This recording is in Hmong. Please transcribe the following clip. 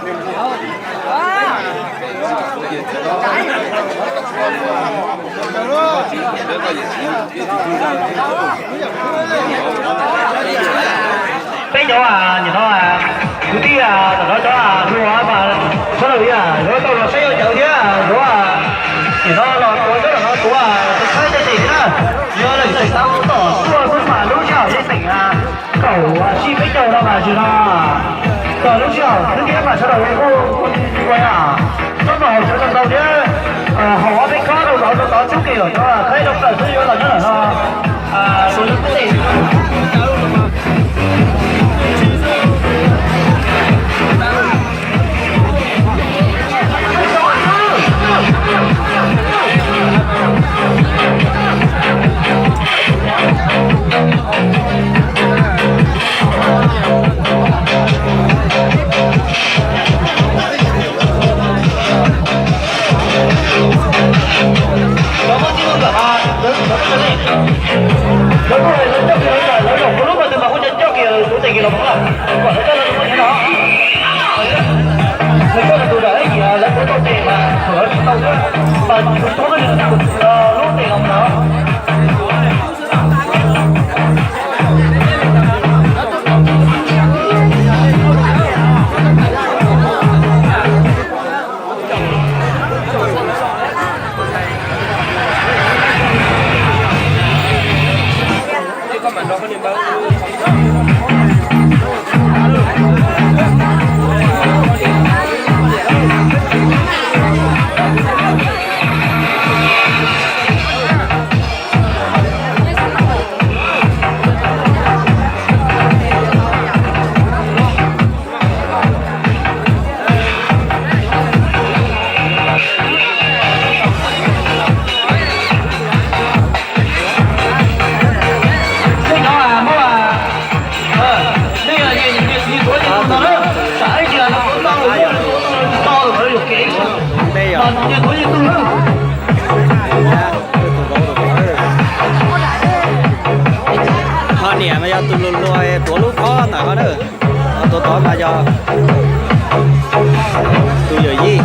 Peb cov nim no kwv tij tom no cov hlub mas sawv daws yuav tau los saib ua cawv thiab yuav nim no los tuav cov no tuav tus khaib tej tes thiab na. Yog lawm tseem tau tom tuaj xub mas lub sij hawm li teem kaum sij peb caug no mas tsis no, tom lub sij hawm xwb thiab mas sawv daws kuj ua txob noj haus cawv ntau thiab haus ob peb khob rau zov rau tod txhub kev lawm cov khaib rau plaws xwb yuav los nyob lawm no. Ho niam mas yog tus luag luag tuav lub khob ntawm no na. Ho tus tod mas yog tus yawm yij.